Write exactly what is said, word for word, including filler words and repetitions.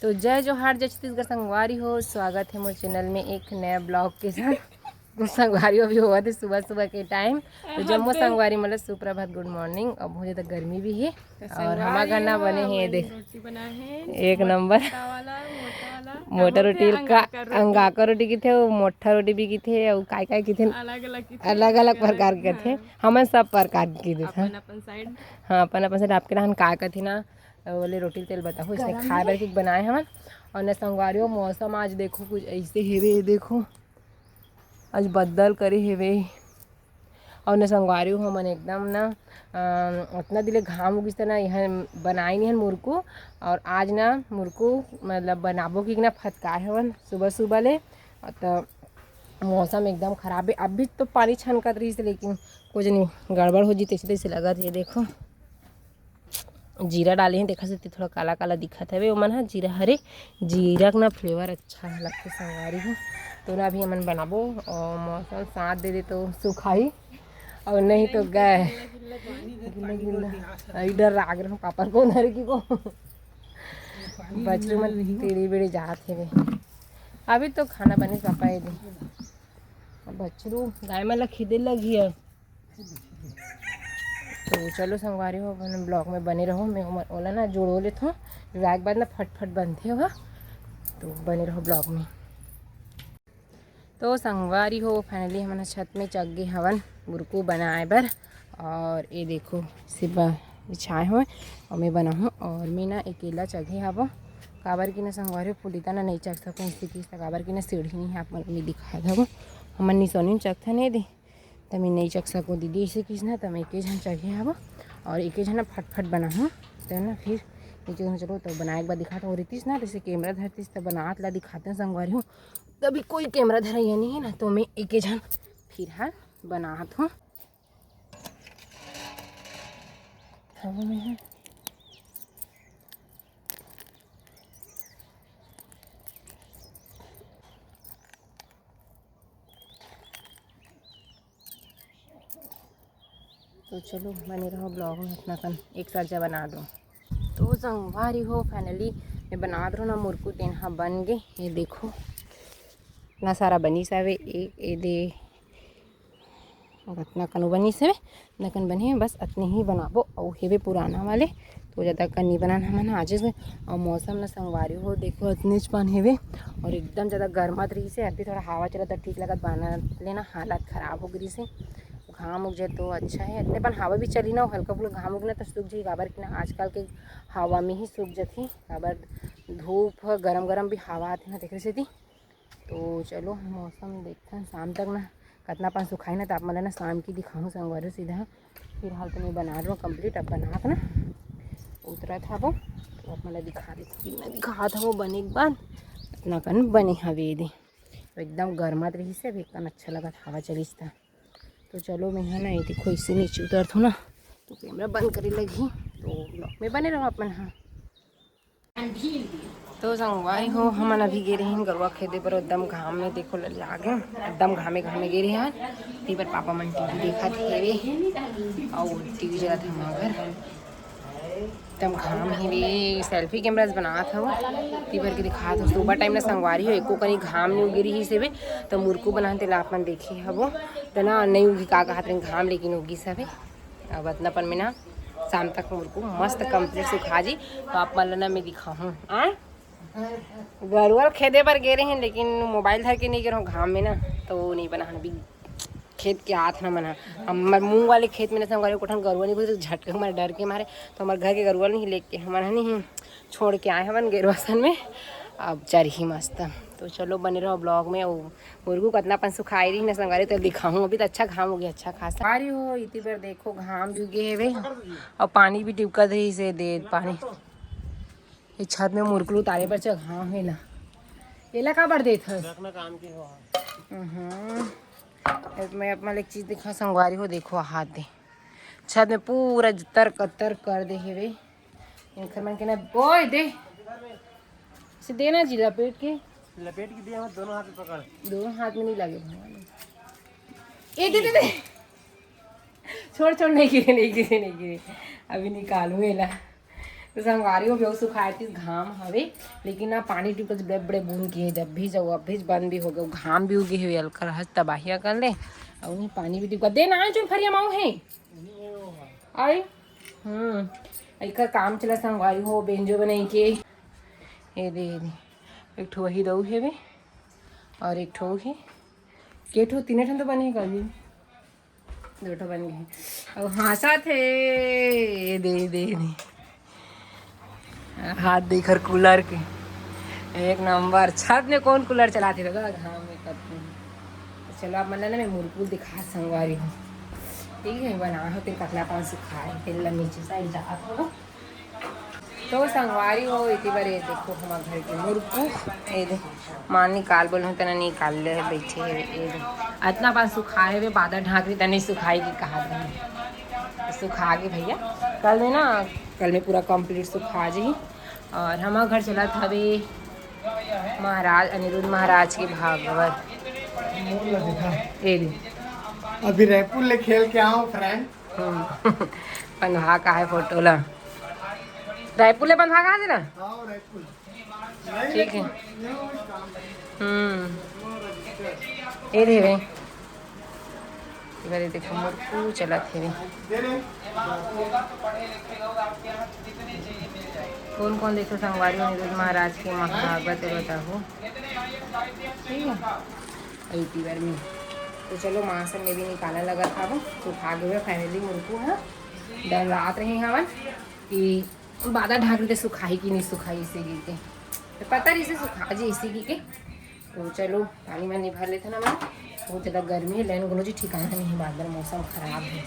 तो जय जोहार, जय छत्तीसगढ़ संगवारी हो, स्वागत है मोर चैनल में एक नया ब्लॉग के साथ। तो संगवारी हो, अभी होवत हे सुबह सुबह के टाइम। तो जम्मो संगवारी मतलब सुप्रभात, गुड मॉर्निंग। अब बहुत ज्यादा गर्मी भी है। और हमार घर ना बने हे, ये देख, रोटी बना है एक नंबर मोटा रोटी का, अंगाकर रोटी किथे, वो मोटा रोटी भी किथे, और काय काय किथे, अलग अलग प्रकार के किथे। हमन सब प्रकार के किथे। हाँ, अपन अपन साइड आपके रहन का कथे ना, वाले रोटी तेल बताहूँ, इसने खाए बर कुछ बनाए हमन। और न संगवारी हो, मौसम आज देखो कुछ ऐसे हेवे, देखो आज बदल करे हेवे। और न संगवारी हो, हमन एकदम ना, अ, अतना दिले घाम उगिस त ना, यहाँ बनाए नहीं हन मुरकू। और आज ना मुरकू मतलब बनाबो कि ना फटकाए हवन सुबह सुबह ले। तो मौसम एकदम खराब है। अभी तो पानी छनकत रहिस, लेकिन कुछ नहीं, गड़बड़ हो जी तैसे तैसे लगत हे। देखो जीरा डाले हैं, देखा से थोड़ा काला काला दिखत हवे, ओमन ह जीरा हरे, जीरा के ना फ्लेवर अच्छा लगथे संगवारी हो। तो ना अभी हमन बनाबो और मौसम साथ दे दे तो सुखाही, और नहीं तो गए गिल्ला गिल्ला। इधर राग रहो पापड़ को नर की को बछरू मन तेड़ी बेड़ी जात हे। अभी तो खाना बने पापा ये दे बछरू गाय मन ला खिदे लगी है। तो चलो संगवारी हो, अपन ब्लॉग में बने रहो। मैं ओमन ओला ना जोड़ो लेथों, जुड़ाए के बाद ना फटफट बनथे ओहा। तो बने रहो ब्लॉग में। तो संगवारी हो, फाइनली हमन ह छत में चघ गे हवन मुरकू बनाए बर। और ये देखो सिब्बा बिछाए हुए और मैं बनाहूँ। और मैं ना अकेला चघे हवो, काबर कि ना संगवारी हो, फुलिता ना नहीं चघ सकूँ इसी की, काबर कि ना सीढ़ी नहीं है, आप मन को मैं दिखा देवो। हमन निसौनी में चघथन ये दे, त मैं नहीं चघ सको दीदी, ऐसे किस ना, त मैं एके झन चघे हवो और एके झन फटफट बनाहूँ। त ना फिर एके झन चलो तो बनाए के बाद दिखात हो रहीतिस ना, जैसे कैमरा धरतीस त बनात ला दिखाते हैं संगवारी हो। तभी कोई कैमरा धरा ये नहीं है ना, तो मैं एके झन फिलहाल बनात हूँ। हवा में है। तो चलो बने रहो ब्लॉग में, अपना कन एक साथ जा बना दो। तो संगवारी हो, फाइनली मैं बनात रहो ना मुरकू, तेन हा बन गे। ये देखो इतना सारा बनिस हवे, एक ए दे और अतना कन बनिस हवे, अतना कन बने हे, बस अतने ही बनाबो। अउ हेवे पुराना वाले, तो ज़्यादा कन नहीं बनान हमन आज। और मौसम ना संगवारी हो, देखो अतनेच पान हेवे और एकदम ज़्यादा गर्मत रहिस हे। अभी थोड़ा हवा चलत त ठीक लगत, बना लेना हालत खराब हो गिस हे। घाम उग जाए तो अच्छा है, अतने पान हवा भी चली ना, हल्का फुल्का घाम उग ना तो सूख जाही, काबर कि ना आजकल के हवा में ही सूख जाथे, काबर धूप ह, गरम गरम भी हवा आथे ना, तेखरे सेती। तो चलो मौसम देखथन शाम तक ना कतना पान सुखाई ना, तो आप मन ला ना शाम की दिखाहूँ संगवारी सीधा। फिलहाल तो मैं बना रहा हूँ कंप्लीट, अब बना के ना उतरत हवो, तो आप मन ला दिखा देती, मैं दिखात हवो बने के बाद। इतना कन बने हवे दे, तो एकदम गर्मात रहिस हे, अभी कन अच्छा लगत हवा चलिस त। तो चलो मैं हा ना ये देखो इसे नीचे उतरत हूँ ना, तो कैमरा बंद करे लगही, तो ब्लॉग में बने रहो अपन हा। तो संगवारी हो, हमन अभी गे रहिन गरुवा खेदे बर, एकदम घाम में देखो ललिया गे, एकदम घामे घामे गे रहिन। ती बर पापा मन टीवी देखत हेवे, अउ टीवी चलत हे हमर घर। एकदम घाम हेवे, सेल्फी कैमरा से बनात हव, ती बर के दिखात हव। सुबह टाइम ना संगवारी हो, एको कनी घाम नहीं उगे रहिस हेवे, तो मुरकू बनान तेला आप मन देखे हवो, तो ना नहीं उगी का कहत रहिन घाम, लेकिन उगिस हवे। अब अतना पन में ना शाम तक मुरकू मस्त कंप्लीट सुखा जी, तो आप मन ल ना मैं दिखाहूँ। आ गरुवा ल खेदे बर गे रहे हैं, लेकिन मोबाइल धर के नहीं गे रहो घाम में ना, तो वो नहीं बना अभी। खेत के आत ना मन ह, हमर मुंह वाले खेत में ना संगवारी कोठन गरुवा नहीं घुसे, तो झटके हमारे डर के मारे, तो हमारे घर के गरुवा नहीं लेके हमन ह नहीं छोड़ के आए हवन गेरुआ सन में। अब चरही मस्त। तो चलो बने रहो ब्लॉग में। अउ मुरकू कतना अपन सुखाई रही ना संगवारी, तो दिखाऊँ। अभी तो अच्छा घाम हो गया, अच्छा खासा। आ रही हो इतनी बार देखो घाम जुगे हेवे, और पानी भी टिपकत रही से दे पानी। ये छत में मुरकू उतारे पर चघाव हे ला। एला का बर देत हस? रखना काम के हो। हम्म। मैं अपना एक चीज दिखा संगवारी हो, देखो हाथ दे। छत में पूरा जतर कतर कर दे हेवे। इनकर मन के ना, ओए दे। से देना जी लपेट के। लपेट के दिया, दोनों हाथ में पकड़। दोनों हाथ में नहीं लगे भगवान। ए दे, दे, दे। छोड़, छोड़, नहीं गिरे, नहीं गिरे, नहीं गिरे। अभी निकालूँ एला। तो संगवारी हो, बेउ सुखाए थी, घाम हवे, लेकिन ना पानी टिपकत बड़े बड़े बूंद के, जब भी जाओ, अब भी बंद भी हो गए, घाम भी उगे हुए, अलकर हज तबाहिया कर ले, और वहीं पानी भी टिपकत दे ना आए, जो फरिया माऊ है। आई। हम्म। एकर काम चला संगवारी हो, बेंजो बनाई के। ये दे, ये दे। एक ठो वही दऊ हेवे, और एक ठो ही। के ठो, तीने ठन तो बने कर दी। दो ठो बन गए। अब हाँसत हे। ये दे, ये दे, ये दे। हाथ देख हर कूलर के। एक नंबर। छत में कौन कूलर चलाथे दादा, घाम में करते हैं। तो चलो, आप मन ला ना मैं मुरकू दिखा संगवारी हो। ठीक है, बना हो तेल कतला पान सुखाए, तेल ला नीचे साइड जात हो। तो संगवारी हो, इतनी बार ये देखो हमारे घर के मुरकू, ये दे, माँ निकाल बोले हूँ, तना निकाल ले, बैठे है, ये दे। इतना पान सुखाए हुए, बादर ढांक रही, तनी सुखाई की कहा दे। सुखा गए भैया, कल में ना, कल में पूरा कंप्लीट सुखा जी। और हमारे घर चला था अभी महाराज, अनिरुद्ध महाराज के भागवत। ये दे। अभी रायपुर ले खेल के आओ फ्रेंड। हम्म। बंधवा का है फोटो ला। रायपुर ले बंधवा का है ना? हाँ, रायपुर। ठीक है। हम्म। ये दे भाई। इधर ये देखो, मुरकू चलत हे। कौन कौन देखो संगवारी हो, अनिरुद्ध महाराज के महाभागवत बताओ। ठीक है। अइती बार में। तो चलो, माँ सब में भी निकाला लगा था वो। तो खा गए फाइनली मुरकू, हाँ। डर रात रही हवन कि बादर ढांक दे, सुखाई कि नहीं सुखाई, इसे गिर के। तो पता नहीं इसे सुखा जी, इसे गिर के। तो चलो, पानी वानी भर लेते ना मैं। बहुत ज़्यादा गर्मी है, लाइन कोनो जी ठिकाना नहीं है, बार बार मौसम खराब है।